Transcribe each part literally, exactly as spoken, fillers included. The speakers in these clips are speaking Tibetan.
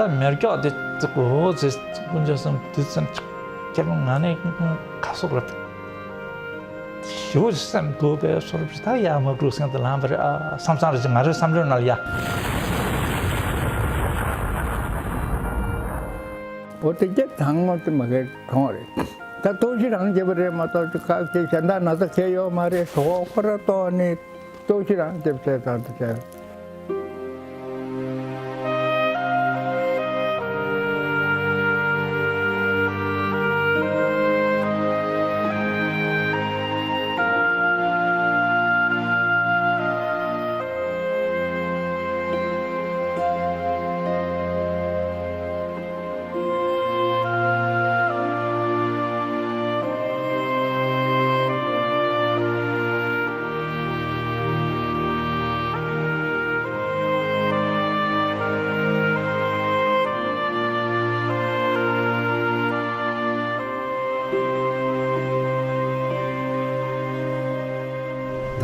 ད་མེ་སྒྱོགས་དེ་ཙི་གོ་ཙི་ཀུན་སྤྱོད་བསམ་དུས་ཙམ་ཁྱེད་རང་ང་ནས་ཁ་སོག་རབ་ཞིའུ་སེམས་སྡུག་པའི་སོར་བཞི་ད་ཡ་མ་བྲུག་སེང་དུ་ལངས་པ་རེད། ཨ་བསམ་བསམ་རེད། ང་རའི་བསམ་བློའི་ནང་ལ་ཡ། འོ་དེ་རྒྱ་དང་ངོ་དེ་མ་གའི་གྲོང་རེད། ད་ལྟོགས་ཤི་རང་བྱེད་པ་རེད་མ་གཏོགས་ཅི་ཁག་ཅིག་གཞན་དག་ན་ཚ་གས་ཡོད་མ་རེད། གྲོགས་ཁོ་ར་ལྟོགས་ནི་ལྟོགས་ཤི་རང་བྱེད་པ་བྱས་ཙང་དུ་བྱས།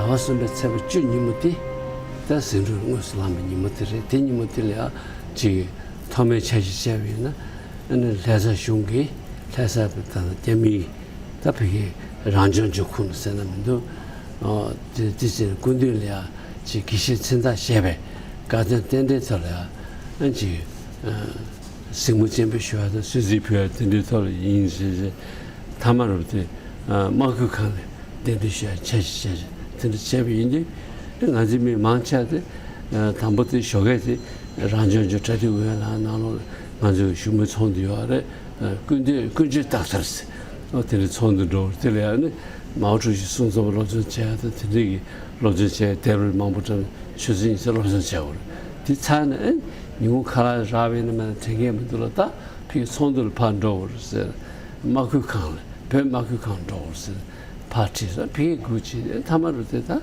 ཟླ་བ་གསུམ་པའི་ཚེས་པ་བཅུ་ཉིན་མོ་དེ་ད་ཟིང་འཁྲུག་དངོས་སུ་ལངས་པའི་ཉིན་མོ་དེ་རེད། དེ་ཉིན་མོ་དེ་ལ་ཡང་ཅིག་ཐོག་མའི་འཆར་གཞི་བྱས་པ་ཡིན་ན། ཨ་ནི་ལྷ་ས་གཞུང་གིས་ལྷ་ས་བའི་ད་རྒྱ་མིའི་ད་བོད་ཀྱི་རང་སྐྱོང་ལྗོངས་ཁོངས་ནས་ཟེར་ན་མི་འདུག་ཨོ་དེ་དེ་ཚེ་སྐུ་མདུན་ལ་ཡང་ཅིག་དགེ་བཤེས་མཚན་རྟགས་བཞེས་པའི་བཀའ་དྲིན་རྟེན་འབྲེལ་ཐོག་ལ་ཡང་ཨ་ཅིག་གཟིགས་མོ་སྤྱན་འབུལ་ཞུ་བ་དང་གསོལ་ཚིགས་ཕུལ་བ་དེ་འདྲའི་ཐོག་ལ་ཡིན་ཞེས་ཞེས་མཐའ་མ་རུ་དེ་དམག་ཁུལ་ཁང་ལ་གདན་འདྲེན་ཞུ་བ་བྱ་ཞིག་བྱ་ཞིག་དེ་འདྲ་བྱས་པ་ཡིན་དུས། ང་ཚོའི་མི་མང་ཆེ་བ་དེ་དང་པོ་དེ་ཞོགས་ཀས་དེ་རང་སྐྱོང་ལྗོངས་གྲ་སྒྲིག་ཨུ་ཡོན་ལྷན་ཁང་ནང་ལོགས་ང་ཚོའི་བཞུགས་མོལ་ཚོགས་འདུ་ཡོད་རེད། ཀུན་སྤྱོད་ཀུན་སྤྱོད་རྟགས་མཚར་ཟེར། ཨོ་དེ་འདྲའི་ཚོགས་འདུ་འགྲོ་བར་དེ་ལ་ཡང་ནི་མའོ་ཀྲུའུ་ཞི་གསུང་རྩོམ་སློབ་སྦྱོང་བྱས་དང་དེ་འདྲའི་གི་སློབ་སྦྱོང་བྱས་དེབ་རིགས་མང་པོ་བཀྲམ་ཆུ་ཚོད་ཉི་ཤུ་སློབ་སྦྱོང་བྱས་པ་རེད། དེ་ཚར་ནས་ཨེ་ཉིན་གུང་ཁ་ལག་རག་པ་ཡིན་ན་མིན་ན་དྲན་གྱི་མི་འདུག་ལ། ད་ཕ་གི་ཚོགས་འདུ་ལ་ཕར་འགྲོ་བར་ཟེར། དམག་ཁུལ་ཁང་ལ་བོད་དམག་ཁུལ་ཁང་འགྲོ་བར་ཟེར་ཕར་ཁྲིད་ཟེར་ཕ་གི་སྒུག་བྱས། ཨེ་མཐའ་མ་རུ་དེ་ད་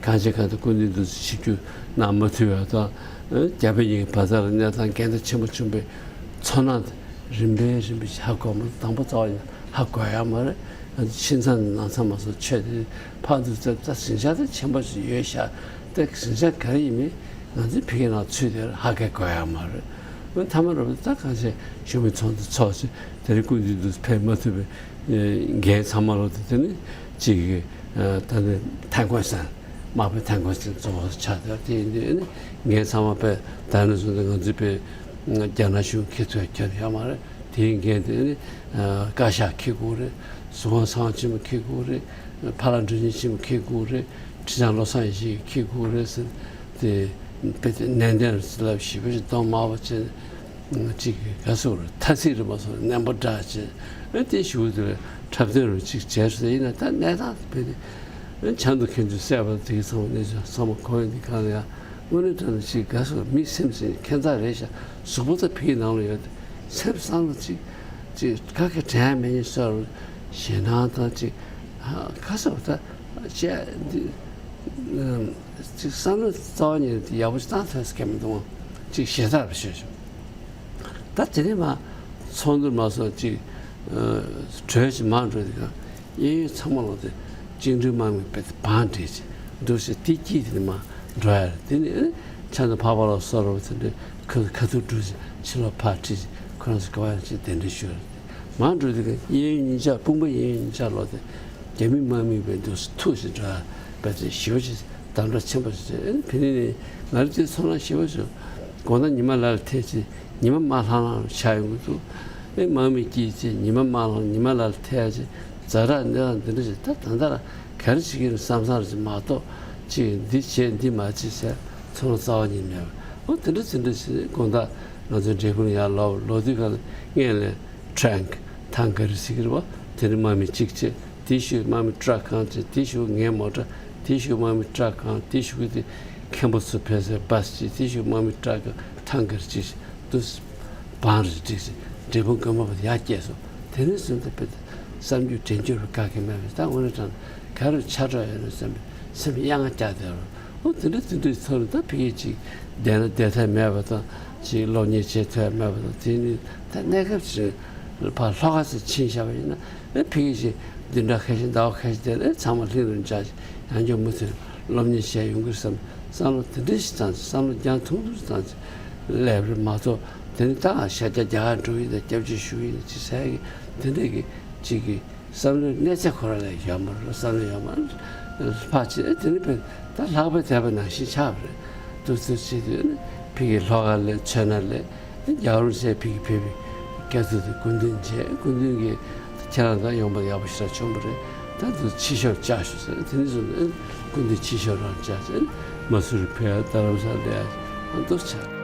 གང་བྱེད་གང་ལྟར་སྐུ་མདུན་དུ་ཆིབས་བསྒྱུར་གནང་མ་ཐུབ་པ་དང་། ཨེ་རྒྱ་བོད་གཉིས་ཀྱི་བར་ཐག་ལ་གནས་སྟངས་འགལ་ཟླ་ཆེན་པོ་བྱུང་བའི་ཚོར་སྣང་དེ། རིམ་པས་རིམ་པས་ཧ་གོ་མ། དང་པོ་རྩ་བ་ཡིན་ཧ་གོ་ཡ་མ་རེད། ང་ཚོ་ཕྱི་མཚམས་ནང་མཚམས་མ་སོགས་ཆོས་དེ་ཕར་འདུག་ཙམ་ད་ཟིང་ཆ་དེ་ཆེན་པོ་ཞིག་ཡོད་ཤག་དེ་ཟིང་ཆ་ག་རེ་ཡིན་མིན་ང་ཚོའི་ཕ་གི་ནང་ཚུད་དེ་ཧ་གོ་ཡ་མ་རེད། འོན་ཐ་མ་རོ་ད་གང་བྱས་གཞུང་མི་ཚོགས་འདུ་ཚོགས་ཤིག་དེ་རིང་སྐུ་མདུན་དུ་ཕེབས་མ་ཐུབ་པའི་འགན་ཚང་མ་ལོ་དེ་དེ་ནི་གཅིག་གི་ད་ནི་ཐན་ཀོན་སན་དམག་དཔོན་ཐན་ཀོན་སན་གཙོ་བོ་ཆགས་དེ་དེ་ཡིན་དུས་ནི་འགན་ཚང་མ་དཔེ་ད་ནི་བཟུང་སྟེ་ང་ཚོའི་དཔེ། རྒྱ་ནག་གཞུང་ཁྱེད་ཚོས་ཁྱོན་ཡོད་མ་རེད། དེའི་འགན་དེ་ནི་བཀའ་ཤག་འཁྱེར་དགོས་རེད། ཟུར་ཁང་ཚང་ཆེན་མོ་འཁྱེར་དགོས་རེད། ཕ་ལ་འགྲོ་ཉིན་ཆེན་མོ་འཁྱེར་དགོས་རེད། ཁྲི་བྱང་བློ་བཟང་ཡེ་ཤེས་འཁྱེར་དགོས་རེད་ཟེར། དེ་དཔེ་དེ་ནན་ཏན་རེད་ཟེར་ལབ་ཞིབ་པོ་ཞིག་གཏོང་མ་བ་བྱས་ནས་ཅིག་ག་སོ་རེད། ཐ་ཚིག་རེད་མ་སོང་ནན་པོ་འདྲ་བྱས་ཨེ་དེ་ཞུ་དེ་འཁྲབ་སྟོན་རུ་ཅིག་བྱས་ཟེར། ཡིན་ན་ད་གནས་སྟངས་དཔེ་དེ་ཨེ་ཆང་དུ་ཁེངས་དུ་བསད་པ་དེ་གི་ཚང་མ་གནས་ཚུལ་ཚང་མ་གོ་ཡོང་དུས་གང་ལ་ཡང་། དངོས་གནས་དྲང་གནས་ཅིག་དགའ་སོང་། མི་སེམས་ཅན་ཁྱད་མཚར་རེད་ཤག་གཟུགས་པོ་ད་ཕ་གི་ནང་ལ་ཡོད་དེ་སེམས་བསམ་བློ་ཅིག་ཅིག་ག་གེ་དྲན་མེད་ཉིན་སོར་ཞེད་སྣང་དང་ཅིག་ག་སོ་ད་ཅེ་འདི་ཅིག་བསམ་བློ་རྩ་བ་ཉིད་ནས་ཡག་པོ་ཅིག་བཏང་ཐུབ་ས་ག་མི་འདུག་ཅིག་ཞེ་དྲག་རེ་ཤོད་ཤོག་ད་དེ་ནས་མ་ཚོགས་འདུར་མ་སོང་ཅིག་གྲོས་ཅིག་མ་འགྲོ་དེ་ག་གཡས་གཡོན་ཚང་མ་ལོག་སྟེ་བཅིངས་འགྲོལ་དམག་མི་དཔེ་དེ་བང་བསྒྲིགས་ཅིག་འདུག་ཟེར། དེ་དཀྱིལ་དེ་ནས་མ་འགྲོ་ཡ་རེད། དེ་ནས་ཆ་ནས་ཕར་ཕར་ལོག་སོ་རོ་དེ་འདྲའི་ཁ་ཁ་ཐུག་འགྲོ་ཅིག་ཕྱི་ལོགས་ཕར་ཁྲིད་ཅིག་ཁོ་རང་ཚོ་ག་བ་ཡང་ཅིག་གདན་འདྲེན་ཞུ་ཡ་རེད། མ་འགྲོ་དེ་ག་གཡས་གཡོན་གཉིས་ཆ་དཔུང་པ་གཡས་གཡོན་གཉིས་ཆ་ལོག་སྟེ་རྒྱ་མི་དམག་མི་དཔེ་འདུག་སེ་ཐུག་ཅིག་འགྲོ་ཡ་དཔེ་དེ་ཞེ་པོ་ཅིག་དམ་དྲག་ཆེན་པོ་ཞིག་རེད། ཨེ་ཕི་ནི་ནི་ང་རང་ཚོའི་ཚོར་སྣང་ཞེ་པོ་ཞིག་དགོང་དག་ཉི་མ་ལ་ལ་ཐལ་ཅིག་ཉི་མ་དམར་ལྷང་ལྷང་ཆགས་ཡོང་གི་འདུག་ཨེ་དམག་མི་སྐྱིད་ཅིག་ཉི་མ་དམར་ལྷང་ཉི་མ་ལ་ལ་ཐལ་ཅིག་ཛ་དྲག་འདི་དང་འདི་འདྲ་ཞིག་ད་ད་ལྟ་ལ་ག་རེ་བྱེད་ཀྱི་རེད་བསམ་བསམ་རེ་ཅིག་མ་གཏོགས་ཅིག་འདི་བྱས་འདི་མ་བྱས་ཟེར་ཚོར་སྣང་རྩ་བ་ཉིད་མེད་པ། ཨོ་དེ་འདྲ་དེ་འདྲ་ཞིག་དགོང་དག་ང་ཚོའི་འབྲས་སྤུངས་ཡར་ལོག་ལོག་དུས་གང་ལ་སྔོན་ལ་ཊེང་ཐང་ག་རེ་ཟེར་གྱི་རེད་བ། དེ་ནི་དམག་མི་གཅིག་བྱས། དེའི་གཞུག་དམག་མི་ཊྲག་གང་བྱས། དེའི་གཞུག་ངའི་མོ་ཊ། དེའི་གཞུག་དམག་མི་ཊྲག་གང་། དེའི་གཞུག་གི་དེ་མཁན་པོ་ཚོ་ཕེབས་སའི་བྷ་སི་གཅིག་དེའི་གཞུག་དམག་མི་ཊྲག་གང་ཐང་ག་རེ་གཅིག་དུ་བང་རེ་བསྒྲིགས་ཤིང་འབྲས་སྤུངས་དགོན་པ་བར་ཡར་བསྐྱལ་སོང་། དེ་ནས་བཟུང་སྟེ་དཔེ་བསམ་རྒྱུ་དྲན་རྒྱུ་བའི་ག་གེ་མེད་པས། ད་དངོས་གནས་དྲང་ག་རེ་ཆགས་འགྲོ་ཡོད་ན་བསམ་པའི་སེམས་གཡེང་བ་རྒྱག་བསྡད་རོགས། ཨོ་དེ་འདྲ་དེ་འདྲའི་ཚོར་ད་ཕ་གི་ཅིག་བསྡད་ན་བསྡད་ཐབས་མེད་པ་དང་ཅིག་སློབ་གཉེར་བྱེད་ཐུབ་ཡ་མེད་པ་དང་། དེ་ནི་ད་གནས་སྐབས་ཅིག་ཕར་ལྷོ་ཁ་སེ་ཕྱིན་བཞག་པ་ཡིན་ན་ཨེ་ཕ་གི་ཅིག་བདུན་ཕྲག་ཁ་ཤས་ཟླ་བ་ཁ་ཤས་དེ་ཨེ་ཚང་མ་ལྷིང་རུ་འཇགས་ཤིག་ཡང་བསྐྱར་མུ་མཐུད་སློབ་གཉེར་བྱས་ཡོང་གི་བསམ་བསམ་བློ་དེ་འདྲ་ཞིག་བཏང་ཅིག་བསམ་བློ་རྒྱང་ཐུང་ཐུང་ཞིག་བཏང་ཅིག་སླེབས་རེད་མ་གཏོགས། དེ་ནི་ད་ཤར་རྒྱག་རྒྱ་གར་འགྲོ་ཡིན་ད་སྐྱབས་བཅོལ་ཞུ་ཡིན་ད་ཅི་ཟེར་གི་དེ་འདྲ་གི་ཅིག་གི་བསམ་བློའི་གནས་ཚད་ཁོ་རང་ལ་ཡོད་མ་རེད། བསམ་བློ་ཡོད་མ་རེད། ཕར་ཕྱིན་དེ་ནི་བས་ད་ལྷག་པའི་དད་པ་ནང་བཞིན་ཆགས་པ་རེད། འདུག་ཚུལ་བྱེད་དུས་ནི་ཕ་གི་ལྷོ་ཁ་ལ་མཚོན་ན་ལས་རྒྱལ་བ་རིན་པོ་ཆེ་ཕ་གི་ཕེབས་པའི་སྐབས་དུས་དེ་སྐུ་མདུན་མཇལ། སྐུ་མདུན་གྱིས་ཁྱེད་རང་དང་ཡོང་པ་ཡག་པོ་ཞེ་དྲག་བྱུང་བ་རེད། ད་འདུག་ཕྱི་ཤོག་བཅར་ཤོག་ཟེར། དེ་ནི་བཟུང་ནས་སྐུ་མདུན་ཕྱི་ཤོག་རང་བཅར་ཟེར། མ་སུ་རི་ཕེབས། རྡ་རམ་ས་ལ་ཡ་འདུག་བྱ།